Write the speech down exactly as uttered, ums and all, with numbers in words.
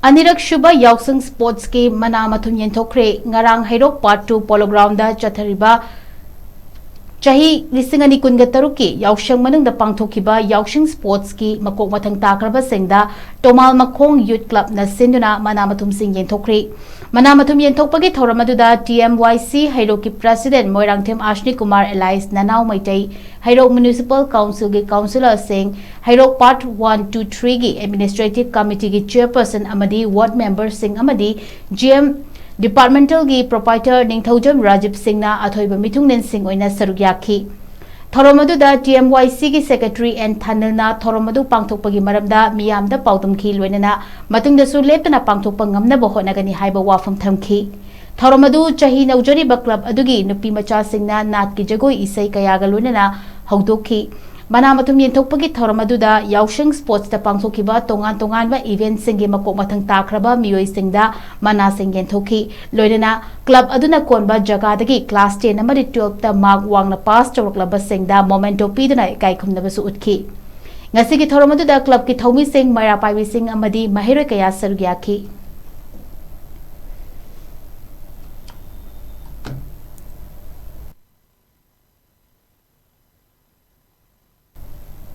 ꯑꯅꯤꯔꯛ ꯁꯨꯕ ꯌꯥꯎꯁꯪ ꯁ꯭ꯄꯣꯔꯠꯁꯀꯤ ꯃꯅꯥ ꯃꯊꯨꯝ ꯌꯦꯟꯊꯣꯛꯈ꯭ꯔꯦ꯫ ꯉꯔꯥꯡ ꯍꯩꯔꯣꯛ ꯄꯥꯔꯠ ꯇꯨ ꯄꯣꯂꯣ ꯒ꯭ꯔꯥꯎꯟꯗ ꯆꯠꯊꯔꯤꯕ ꯆꯍꯤ ꯂꯤꯁꯤꯡ ꯑꯅꯤ ꯀꯨꯟꯒ ꯇꯔꯨꯛꯀꯤ ꯌꯥꯎꯁꯪ ꯃꯅꯨꯡꯗ ꯄꯥꯡꯊꯣꯛꯈꯤꯕ ꯌꯥꯎꯁꯪ ꯁ꯭ꯄꯣꯔꯠꯁꯀꯤ ꯃꯀꯣꯛ ꯃꯊꯪ ꯇꯥꯈ꯭ꯔꯕꯁꯤꯡꯗ ꯇꯣꯃꯥꯜ ꯃꯈꯣꯡ ꯌꯨꯠ ꯀ꯭ꯂꯕꯅ ꯁꯤꯟꯗꯨꯅ ꯃꯅꯥ ꯃꯊꯨꯝꯁꯤꯡ ꯌꯦꯟꯊꯣꯛꯈ꯭ꯔꯦ꯫ ꯃꯅꯥ ꯃꯊꯨꯝ ꯌꯦꯟꯊꯣꯛꯄꯒꯤ ꯊꯧꯔꯝ ꯑꯗꯨꯗ ꯇꯤ ꯑꯦꯝ ꯋꯥꯏ ꯁꯤ ꯍꯩꯔꯣꯛꯀꯤ ꯄ꯭ꯔꯦꯁꯤꯗꯦꯟꯠ ꯃꯣꯏꯔꯥꯡꯊꯦꯝ ꯑꯥꯁꯅꯤ ꯀꯨꯃꯥꯔ ꯑꯦꯂꯥꯏꯁ ꯅꯅꯥꯎ ꯃꯩꯇꯩ, ꯍꯩꯔꯣꯛ ꯃ꯭ꯌꯨꯅꯤꯁꯤꯄꯥꯜ ꯀꯥꯎꯟꯁꯤꯜꯒꯤ ꯀꯥꯎꯟꯁꯤꯂꯔꯁꯤꯡ, ꯍꯩꯔꯣꯛ ꯄꯥꯔꯠ ꯋꯥꯟ, ꯇꯨ, ꯊ꯭ꯔꯤꯒꯤ ꯑꯦꯗꯃꯤꯅꯤꯁꯇ꯭ꯔꯦꯇꯤꯚ ꯀꯃꯤꯇꯤꯒꯤ ꯆꯤꯌꯔꯄꯔꯁꯟ ꯑꯃꯗꯤ ꯋꯥꯔꯗ ꯃꯦꯝꯕꯔꯁꯤꯡ ꯑꯃꯗꯤ ꯖꯤ ꯑꯦꯝ ꯗꯤꯄꯥꯔꯠꯃꯦꯟꯇꯦꯜꯒꯤ ꯄ꯭ꯔꯣꯄꯥꯏꯇꯔ ꯅꯤꯡꯊꯧꯖꯝ ꯔꯥꯖꯤꯕ ꯁꯤꯡꯅ ꯑꯊꯣꯏꯕ ꯃꯤꯊꯨꯡꯂꯦꯟꯁꯤꯡ ꯑꯣꯏꯅ ꯁꯔꯨꯛ ꯌꯥꯈꯤ꯫ ꯊꯧꯔꯝ ꯑꯗꯨꯗ ꯇꯤ ꯑꯦꯝ ꯋꯥꯏ ꯁꯤꯒꯤ ꯁꯦꯀ꯭ꯔꯦꯇꯔꯤ ꯑꯦꯟ ꯊꯥꯅꯤꯜꯅ ꯊꯧꯔꯝ ꯑꯗꯨ ꯄꯥꯡꯊꯣꯛꯄꯒꯤ ꯃꯔꯝꯗ ꯃꯤꯌꯥꯝꯗ ꯄꯥꯎꯗꯝꯈꯤ, ꯂꯣꯏꯅꯅ ꯃꯇꯨꯡꯗꯁꯨ ꯂꯦꯞꯇꯅ ꯄꯥꯡꯊꯣꯛꯄ ꯉꯝꯅꯕ ꯍꯣꯠꯅꯒꯅꯤ ꯍꯥꯏꯕ ꯋꯥꯐꯝ ꯊꯝꯈꯤ꯫ ꯊꯧꯔꯝ ꯑꯗꯨ ꯆꯍꯤ ꯅꯧꯖꯔꯤꯕ ꯀ꯭ꯂꯕ ꯑꯗꯨꯒꯤ ꯅꯨꯄꯤ ꯃꯆꯥꯁꯤꯡꯅ ꯅꯥꯠꯀꯤ ꯖꯒꯣꯏ ꯏꯁꯩ ꯀꯌꯥꯒ ꯂꯣꯏꯅꯅ ꯍꯧꯗꯣꯛꯈꯤ꯫ ꯃꯅꯥ ꯃꯊꯨꯝ ꯌꯦꯟꯊꯣꯛꯄꯒꯤ ꯊꯧꯔꯝ ꯑꯗꯨꯗ ꯌꯥꯎꯁꯪ ꯁ꯭ꯄꯣꯔꯠꯁꯇ ꯄꯥꯡꯊꯣꯛꯈꯤꯕ ꯇꯣꯉꯥꯟ ꯇꯣꯉꯥꯟꯕ ꯏꯚꯦꯟꯠꯁꯤꯡꯒꯤ ꯃꯀꯣꯛ ꯃꯊꯪ ꯇꯥꯈ꯭ꯔꯕ ꯃꯤꯑꯣꯏꯁꯤꯡꯗ ꯃꯅꯥꯁꯤꯡ ꯌꯦꯟꯊꯣꯛꯈꯤ꯫ ꯂꯣꯏꯅꯅ ꯀ꯭ꯂꯕ ꯑꯗꯨꯅ ꯀꯣꯟꯕ ꯖꯒꯥꯗꯒꯤ ꯀ꯭ꯂꯥꯁ ꯇꯦꯟ ꯑꯃꯗꯤ ꯇꯨꯋꯦꯜꯐꯇ ꯃꯥꯔꯛ ꯋꯥꯡꯅ ꯄꯥꯁ ꯇꯧꯔꯛꯂꯕꯁꯤꯡꯗ ꯃꯣꯃꯦꯟꯇꯣ ꯄꯤꯗꯨꯅ ꯏꯀꯥꯏ ꯈꯨꯝꯅꯕꯁꯨ ꯎꯠꯈꯤ꯫ ꯉꯁꯤꯒꯤ ꯊꯧꯔꯝ ꯑꯗꯨꯗ ꯀ꯭ꯂꯕꯀꯤ ꯊꯧꯃꯤꯁꯤꯡ, ꯃꯩꯔꯥ ꯄꯥꯏꯕꯤꯁꯤꯡ ꯑꯃꯗꯤ ꯃꯍꯩꯔꯣꯏ ꯀꯌꯥ ꯁꯔꯨꯛ ꯌꯥꯈꯤ꯫